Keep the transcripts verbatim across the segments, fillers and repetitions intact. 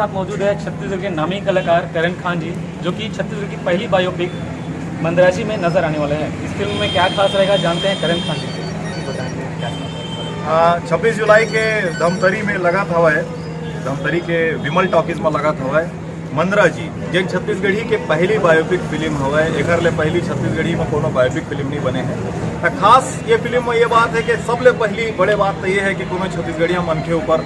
साथ मौजूद है छत्तीसगढ़ के नामी कलाकार करण खान जी, जो कि छत्तीसगढ़ की पहली बायोपिक मंदराजी में नजर आने वाले हैं। इस फिल्म में क्या खास रहेगा, जानते हैं करण खान जी से। हाँ, छब्बीस जुलाई के धमतरी में लगत हवय, धमतरी के विमल टॉकीज में लगत हवय मंदरा जी, जेन छत्तीसगढ़ी के पहली बायोपिक फिल्म हवय। एकर ले पहली छत्तीसगढ़ी में कोनो बायोपिक फिल्म नहीं बने है। त खास ये फिल्म में ये बात है कि सबले पहली बड़े बात तो ये है कि कोनो छत्तीसगढ़िया मनखे ऊपर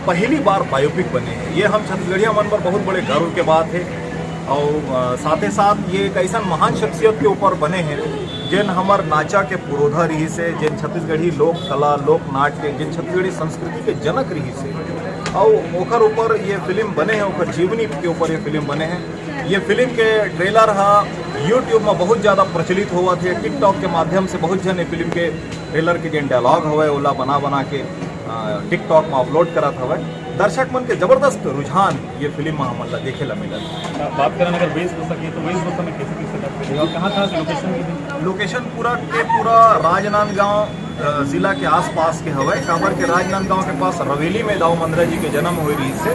पहली बार बायोपिक बने है। ये हम छत्तीसगढ़िया मन पर बहुत बड़े गर्व के बात है। और अ, साथे साथ ये एक ऐसा महान शख्सियत के ऊपर बने हैं, जेन हमर नाचा के पुरोधा रहिस हे, जेन छत्तीसगढ़ी लोक कला, लोक नाट्य, जेन छत्तीसगढ़ी संस्कृति के जनक रहिस हे, और ओकर ऊपर ये फिल्म बने हैं, ओकर जीवनी के ऊपर ये फिल्म बने हैं। ये फिल्म के ट्रेलर हा YouTube में बहुत ज्यादा प्रचलित होवत हे, TikTok के माध्यम से बहुत झन ये फिल्म के ट्रेलर के जेन डायलॉग हवय, ओला बना बना के अ, TikTok में अपलोड करत हवय। दर्शक मन के जबरदस्त रुझान ये फिल्म में हमन ला देखे ला मिलत। बात करन अगर वेशभूषा की, तो वेशभूषा में कैसे कैसे लग रही है और कहाँ कहाँ से लोकेशन की थी? लोकेशन पूरा के पूरा राजनांदगांव, अ, जिला के आसपास के हवय, काबर के राजनांदगांव के पास रवेली में दाऊ मंदरा जी के जन्म होए रहिस हे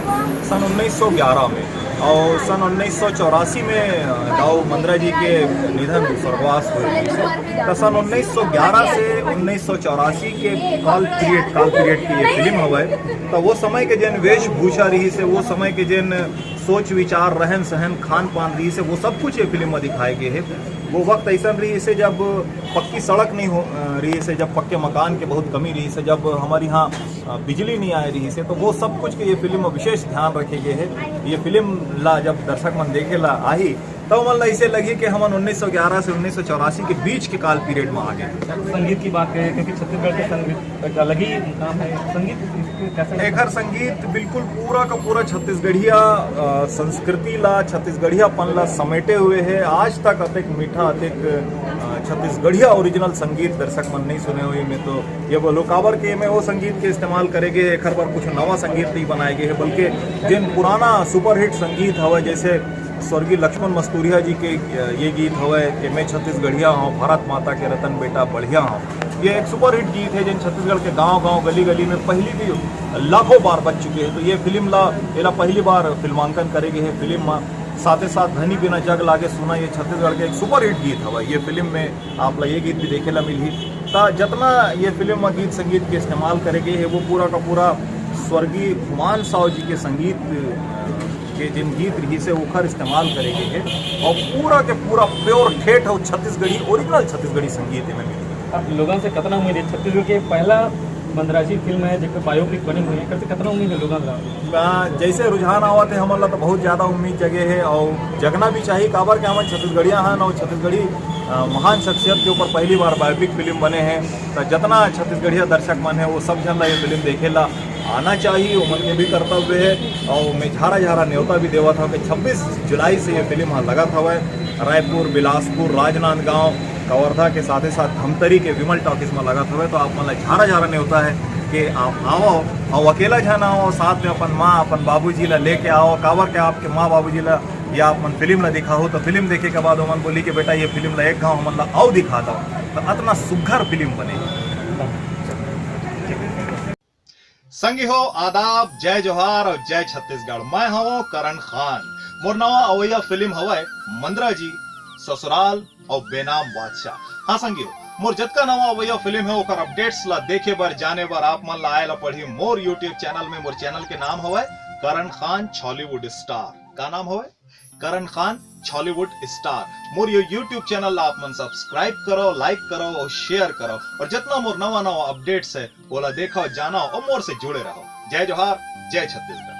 सन उन्नीस सौ ग्यारह में, और सन उन्नीस सौ चौरासी में, अ, दाऊ मंदरा जी के निधन, स्वर्गवास होए रहिस हे। त सन उन्नीस सौ ग्यारह से उन्नीस सौ चौरासी के काल पीरियड, काल पीरियड की ये फिल्म हवय। त वो समय के जेन वेशभूषा रहिस हे, वो समय के जेन सोच विचार, रहन सहन, खान पान रहिस हे, वो सब कुछ ये फिल्म में दिखाए गए हे। वो वक्त ऐसा रहिस हे जब पक्की सड़क नहीं हो, अ, रहिस हे, जब पक्के मकान के बहुत कमी रहिस हे, जब हमर यहाँ, अ, बिजली नहीं आए रहिस हे, तो वो सब कुछ के ये फिल्म में विशेष ध्यान रखे गए हे। ये फिल्म ला जब दर्शक मन देखे ला आही, तब मन ला ऐसे लगही कि हमन उन्नीस सौ ग्यारह से उन्नीस सौ चौरासी के बीच के काल पीरियड में आ गए। संगीत की बात करें, क्योंकि छत्तीसगढ़ के संगीत एक अलग ही मुकाम है। संगीत इसके कैसे? एकर संगीत बिल्कुल पूरा का पूरा छत्तीसगढ़िया, अ, संस्कृति ला, छत्तीसगढ़ियापन ला समेटे हुए है। आज तक अतेक मीठा, अतेक, अ, छत्तीसगढ़िया ओरिजिनल संगीत दर्शक मन नहीं सुने हुए। मैं तो ये बोलूँ, काबर के मैं वो संगीत के इस्तेमाल करे गए, एकर बर कुछ नवा संगीत नहीं बनाए गए है, बल्कि जिन पुराना सुपरहिट संगीत हवा, जैसे स्वर्गीय लक्ष्मण मस्तूरिया जी के, अ, ये गीत हवय कि मैं छत्तीसगढ़िया हूँ, भारत माता के रतन बेटा बढ़िया हूँ। ये एक सुपरहिट गीत है, जिन छत्तीसगढ़ के गांव-गांव, गली-गली में पहली भी लाखों बार बज चुके हैं। तो ये फिल्म ला, एला पहली बार फिल्मांकन करे गए है फिल्म में। साथे साथ धनी बिना जग लागे सुना, ये छत्तीसगढ़ के एक सुपरहिट गीत हवय। ये फिल्म में आप ला ये गीत भी देखे ला मिलही। त जतना ये फिल्म में गीत संगीत के इस्तेमाल करे गए है, वो पूरा का पूरा स्वर्गीय खुमान साव जी के संगीत, अ, के जिन गीत रहिस हे, ओखर इस्तेमाल करे गए हे। और पूरा के पूरा प्योर ठेठ और छत्तीसगढ़ी, ओरिजिनल छत्तीसगढ़ी संगीत एमे मिलही। अब लोगन से कतना उम्मीद है? छत्तीसगढ़ के पहला मंदराजी फिल्म है, जेकर बायोपिक बनी हुई है, एकर से कतना उम्मीद है लोगन ला? आ, जैसे रुझान आवत है, हमन ला तो बहुत ज्यादा उम्मीद जगे है और जगना भी चाहिए, काबर के हमन छत्तीसगढ़िया हन और छत्तीसगढ़ी, आ, महान शख्सियत के ऊपर पहली बार बायोपिक फिल्म बने हैं। तो जतना छत्तीसगढ़िया दर्शक मन है, वो सब झन ला ये फिल्म देखे ला आना चाहिए, ओमन के भी कर्तव्य है। और मैं झारा झारा न्योता भी देवत हूँ कि छब्बीस जुलाई से ये फिल्म हा लगत हवय। रायपुर, बिलासपुर, राजनांदगांव, कवर्धा के साथे साथ धमतरी के विमल टॉकीज में लगत हवय। तो आप मन ला झारा झारा न्योता है कि आप आवो और अकेला झन आवो, साथ में अपन माँ, अपन बाबूजी ला लेके आवो। काबर के आपके माँ बाबूजी ला या आप मन फिल्म ला दिखाओ, तो फिल्म देखे के बाद ओमन बोली कि बेटा, ये फिल्म ला एक घाव हमन ला अउ दिखा दो। तो अतना सुघर फिल्म बने। संगी हो, आदाब, जय जोहार और जय छत्तीसगढ़। मैं हवं करण खान। मोर नवा अवैया फिल्म हवय मंदरा जी, ससुराल और बेनाम बादशाह। हाँ संगी हो, मोर जतका नवा अवैया फिल्म है, ओकर अपडेट्स ला देखे बर, जाने बर आप मन ला आए ला पड़ही मोर YouTube चैनल में। मोर चैनल के नाम हवय करण खान छॉलीवुड स्टार। का नाम हवय? करण खान छॉलीवुड स्टार। मोर ये YouTube चैनल ला आप मन सब्सक्राइब करो, लाइक करो और शेयर करो, और जितना मोर नवा नवा अपडेट्स है, ओला देखो, जानो और मोर से जुड़े रहो। जय जोहार, जय छत्तीसगढ़।